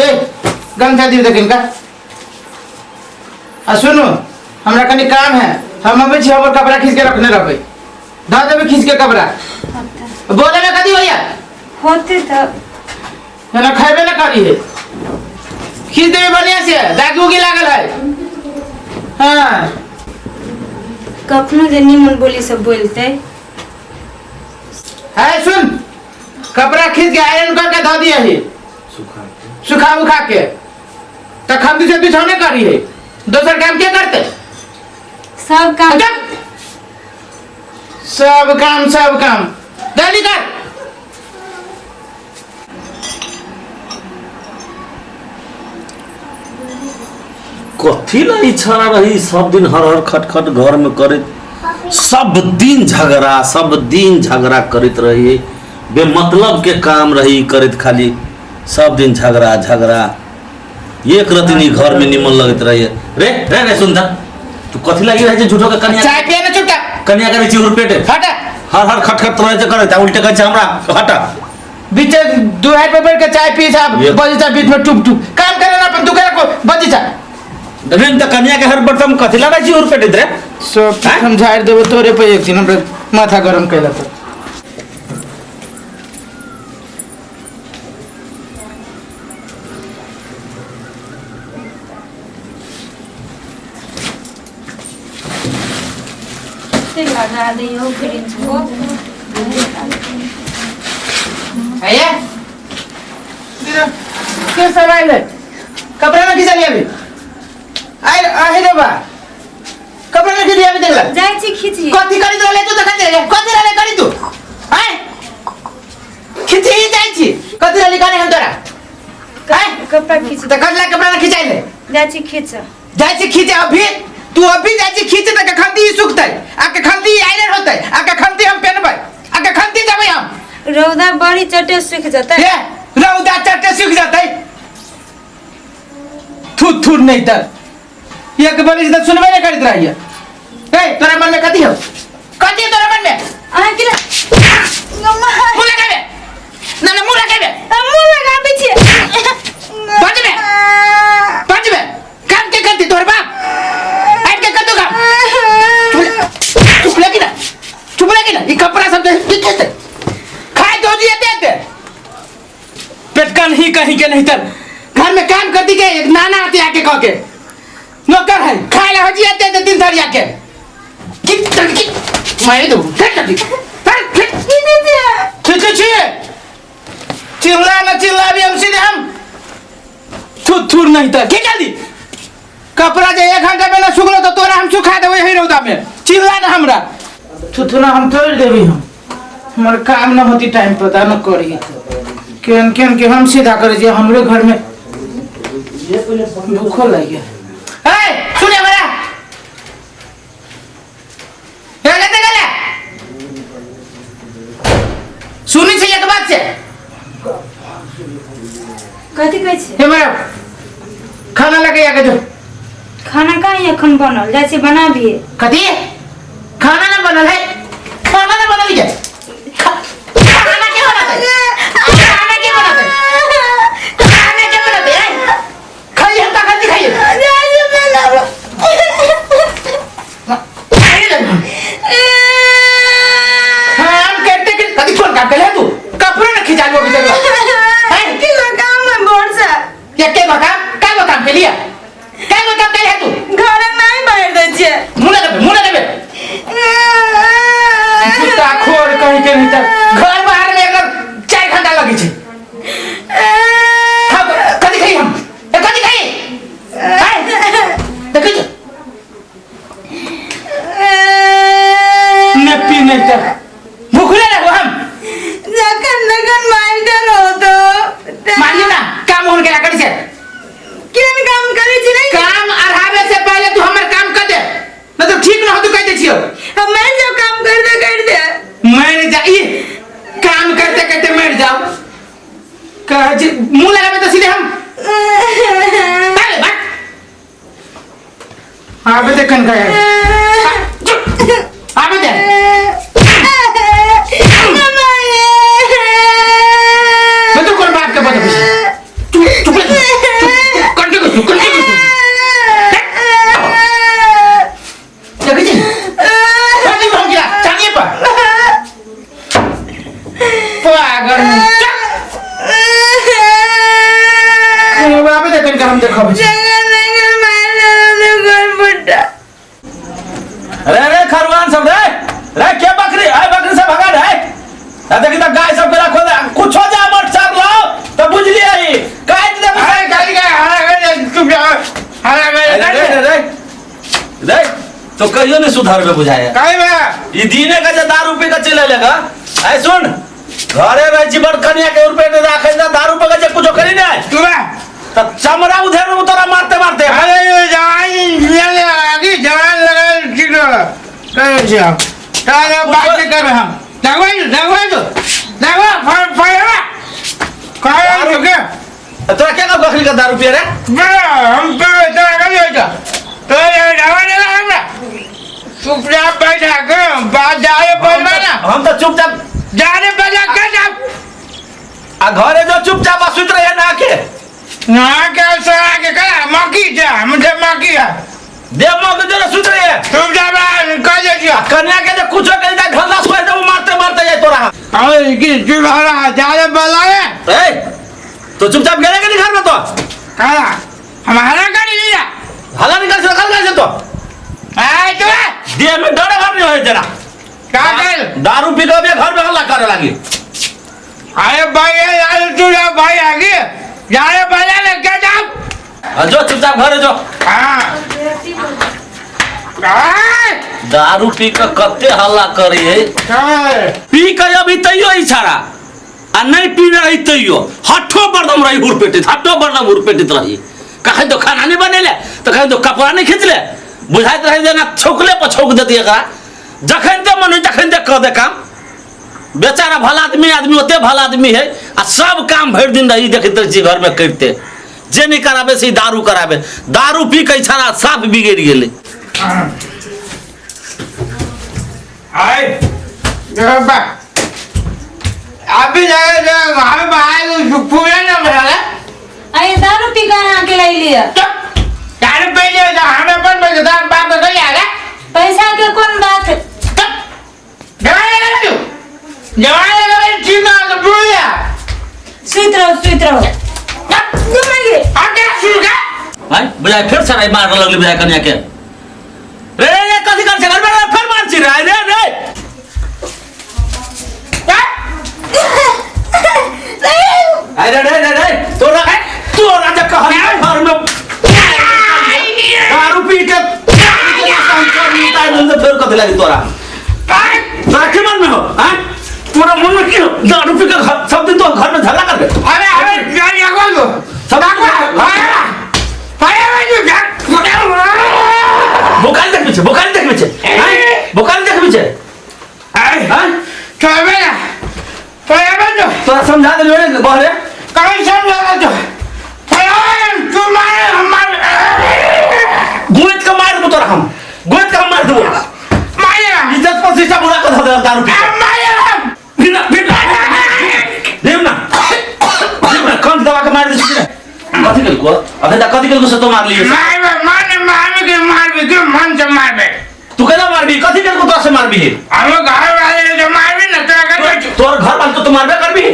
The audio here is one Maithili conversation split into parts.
ए गमछा दियौ तऽ किनका आ सुनू हमरा कनि काम है हम अबै छी हमर कपड़ा खींच के रखने रहबै धऽ देबै खींच के कपड़ा बोले में कथी होइया होते तऽ ना खैबे ना करी है खींच देबै बढ़िया से दागी उगी लागल है हाँ कखनो जे नीमन बोली सब बोलते है सुन कपड़ा खींच के आयरन करके धऽ दिए ही सुखा उखा के तो खंदी से बिछौने करी है दोसर काम के करते सब काम चुप! सब काम सब काम जल्दी कर कथी ला ई छड़ा रही सब दिन हर हर खट खट घर में करैत सब दिन झगड़ा सब दिन झगड़ा करैत रही बेमतलब के काम रही करैत खाली सब दिन झगड़ा झगड़ा एक रति नहीं घर में निमन लगैत रही रे रे रे सुन जा तू कथी लागी रहे छै झूठो के कनिया चाय पिए ना चुपचाप कनिया के चिहुर पेट हट हर हर खट खट रहे छै करैत आ उल्टे कहै छै हमरा हट बीच दुआर पे बैठ के चाय पी साहब बजीचा बीच में टुप टुप काम करे ना अपन दुकान को बजीचा रे त कनिया के हर बर्तन कथी ला रहै चिहुर पेट रे सब हम झाड़ देबो तोरे पे एक दिन हमरा माथा गरम कैला तो लगा दियो फ्रिज को आइए के सब आइल है कपड़ा में खिंचा लिया अभी आइ आहि रे बा कपड़ा में खिंच लिया अभी देखला जाइ छी खींची कथी करी तो ले तू देखा दे कथी रहले करी तू आय खिची ही जाइ छी कथी रहली करी हम तोरा आय कपड़ा खींच त कथला कपड़ा ना खिंचाइ ले जाइ छी खींच जाइ छी खींचे अभी तू अभी जाइ छी खींचे त कखन ई सुखतै आ कखन ई आयरन होतै आ कखन हम पेनबै आ कखन जेबै हम रौदा बड़ी चटे सूख जतै हे रौदा चटे सूख जतै थू थू नहीं तर एक बोली तऽ सुनबे नहीं करैत रहिए ए तोरा मन में कथी हौ कथी है तोरा मन में अहाँ के मुँह लगाबे ना ना मुँह लगाबे मुँह लगाबै छियै बजबे बजबे काम के करती तोहर बाप आबि के कर काम चुप लगी ना चुप लगी ना ई कपड़ा सब दे की खेतै खाए दो दिए दे दे पेटकन ही कहीं के नहीं तर घर में काम करती के एक नाना आती आके कह के नौकर है खाए ला हो जिया दे दे दिन धर आके की की मैं दू फिर कर दी फिर फिर ठीक है छी चिल्ला ना चिल्ला भी हम सीधे हम थू थू नहीं तर की जल्दी कपड़ा जे एक घंटा में ना सुखलो तो तोरा हम सुखा देबै यही रौदा में चिल्ला ना हमरा थुथुना हम तोड़ देबी हम हमर काम ना होती टाइम पता न करी केन केन के हम सीधा करे जे हमरे घर में भूखो लग गया ए सुने हमरा ए लेते गेले सुनी छै एक बात से कथी कहै छी हे हमरा खाना लगे आके जो खाना कहाँ एखन बनल जाइ छी बनाबिए कथी खाना ना बनल है खाना ना बनल है खाना के बनाते खाना के बनाते खाना के बनाते है खाइए हम का खाती खाइए हम करते कि कथी कौन काम करे तू कपड़े ना खिंचा लो अभी तक हैं? काम है बोर से या के काम का काम के लिया का काम करे तू घर नहीं बाहर दै छियै मुंह लगा मुंह लगा कुत्ता खोर कहीं के नहीं तर घर बाहर में एकदम 4 घंटा लगे छै खाओ कथी खाई हम ए कथी खाई आय देखै छी ने पी नहीं तर भूखले रहू हम जखन तखन मारिते रहतो मारियो ना काम होन के करी से केहन काम करै छी नहीं काम अढ़ावे से पहले तू हमर काम कर दे नहीं तो ठीक ना हो तू कह दे छियो हम मर जाओ काम कर दे कर दे मर जा ई काम करते करते मर जाओ कह जी मुंह लगावे तो सीधे हम अरे बट आबे दे कन गया आबे दे मैं तो कौन बाप के बता चुप चुप घर में आबे दे कनिका हम देखब अरे अरे खरवान सब रे रे के बकरी आय बकरी सब भगा रे आ देखी त गाय सब के रखो दे कुछो जा मत सब लाओ त बुझ लियै काट दे अरे गाड़ी का हरा गए चुप जा हरा रे गए रे रे रे तो कहियो नहीं सुधरबे बुझाया काहे बा ई दिने का जे दारू पी के चले लेगा आय सुन घरे रहै छी बड़ कनिया के रुपए ने राखै ना दारू पी के जे कुछो करी ने तू बा त चमड़ा उधेर में तोरा मारते मारते अरे ये जवान ले आगे जवान लगा ठीक रहो कहे छी हम तारे बात नहीं कर हम लगवाई दो लगवाई दो लगवा फर फर काहे रुके तोरा के का बकरी का दारू पिए रे बे हम पे तो कर जाता तो ये जवान लगा हमरा चुपचाप बैठा के बात जाए बोलबा ना हम तो चुपचाप जाने बजा के जा आ घरे जो चुपचाप आ सुत रहे ना के ना के सरा के करा मकी जा मुझे मकी है देव मौके जो सुत रहे तुम जा बा कह दे दिया कन्या के जे कुछो के जा घंटा सोए दे मारते मारते जाए तोरा अरे की चुप रहा जाने बोला है ए तो चुपचाप गेले के नहीं घर में तो करा हमारा गाड़ी लिया हला निकल से निकल से तो आए तो देह में डर घर नहीं होए जरा का कर दारू पी के भी घर में हल्ला करे लागी अरे भाई ये यार तू जा भाई आगे जाने बोला ना क्या जाओ आ जो चुपचाप घर जो हाँ आए दारू पी के कते हल्ला करे है चल पी के अभी तैयो इशारा आ नहीं पीने रही तैयो हठो बरदम रही हुरपेटित हठो बरदम हुरपेटित रही कखन तो खाना नहीं बनेले तो कखन तो कपड़ा नहीं खींचले बुझाइत रहे जेना छौकले पर छौक देती एकरा जखन ते मन होइ तखन ते कऽ दे काम बेचारा भला आदमी आदमी ओते भला आदमी है आ सब काम भरि दिन रही देखैत रहै छी घर में करिते जे नहीं कराबे से दारू कराबे दारू पी के छाड़ा साफ बिगड़ि गेलै आए बा अभी जाए जाए हम आए पूरा ना बना अरे दारू पी के अहाँ के लाई लिया दारू पी लिया तो हमें अपन पैसा दारू बाप का कहीं आएगा पैसा के कौन बात है जवान लगा तू जवान लगा ठीक है तो बोल या सुइत रहो सुइत रहो घुमाइए आगे शुरू कर भाई बुझाय फेर सराय मार लगली बुझाय कन्या के रे रे रे कथी कर छै घर में फेर मार छी रे रे रे अरे रे रे रे तोरा तोरा जे कहली घर में दारू पी के फेर कथी लागी तोरा तोरा के मन में हो हैं तोरा मन में की हो दारू पी के सब दिन तो घर में झगड़ा करबे अरे अरे यार ये कौन हो सब बोकाल देखबे छै बोकाल देखबे छै हैं बोकाल देखबे छै हैं तोरा समझा देलियो रे बहरे गोइत के मार देबो तोरा हम गोइत के हम मार देबो इज्जत प्रतिष्ठा बुरा कर दे दारू पी के। फिर ना फिर ना देव ना देव ना कंठ दबा के मार दे छी कथी केलको अखन तक कथी केलको से तो मार लियो तू केना मारबी कथी केलको तोरा से मारबी तोर घर वाले तो मारबे करबी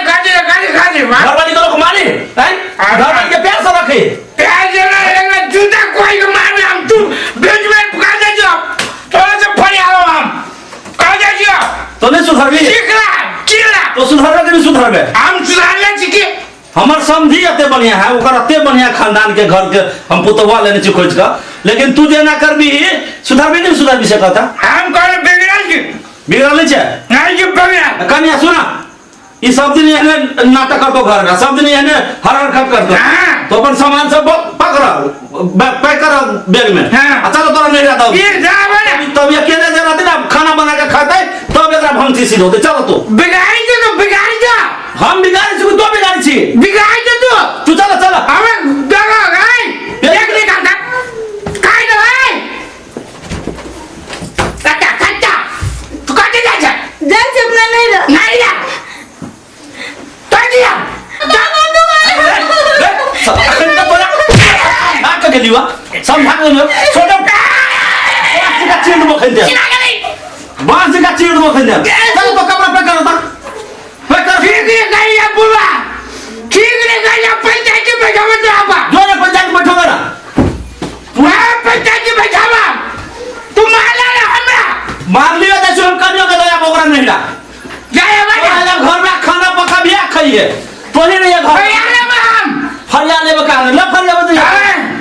घर वाली के लोग मारी हैं घर वाली के प्यार से रखे जूता कोई के मारबे हम तू बीच में कह दे जो थोड़ा से फरियाओ हम कह दे जो तो नहीं सुधरबी चिकला चिल्ला तो सुधरबे कि नहीं सुधरबे हम सुधारले छी हमर समझी एते बढ़िया है ओकर एते बढ़िया खानदान के घर के हम पुतौआ लेने छी खोज के लेकिन तू जेना करबी सुधरबी नहीं सुधरबी से कहता हम कहले बिगड़ल छी बिगड़ल नहीं छै नहीं छी बिगड़ल कन्या सुना ई सब दिन एहने नाटक करतो घर में सब दिन एहने हर हर खट करतो हाँ। तो अपन सामान सब पकड़ पैक कर बैग में हाँ। आ चलो तोरा नहीं रहता ये जाबे ना तब अकेले जे रहते ना खाना बना के खाते तब एकरा भंसी सीध होते चलो तू बिगाड़ी दे तू बिगाड़ी दे हम बिगाड़ी छी तो बिगाड़ी छी बिगाड़ी दे तू तू चलो चलो हमें दगा गाय देख नहीं खाता काय दे भाई कट्टा कट्टा तू काटे जा जा जाइ छी अपना नहीं रह नहीं जा तो दिया अखन त तोरा भाग के गेलियो समझा के गेलियो छोड़ चिंड बखन दे बांस का चीर दो खंजा चल तो कपड़ा पैक करो ता पैक कर। ठीक है कहिया बुआ, ठीक है कहिया, पंचायत में बैठावा तो आपा। जो ने पंचायत में बैठोगे ना। वहाँ पंचायत में बैठावा तू मारला ना हमरा। मार लियो जैसे हम करियो के दया ओकरा नहीं ला। जाए तोरा बाजा। जब घर में खाना पका भी खाइए तो ही नहीं है घर। फरिया लेबे हम। फरिया लेबे कहाँ? ले फरिया बदल। हाँ।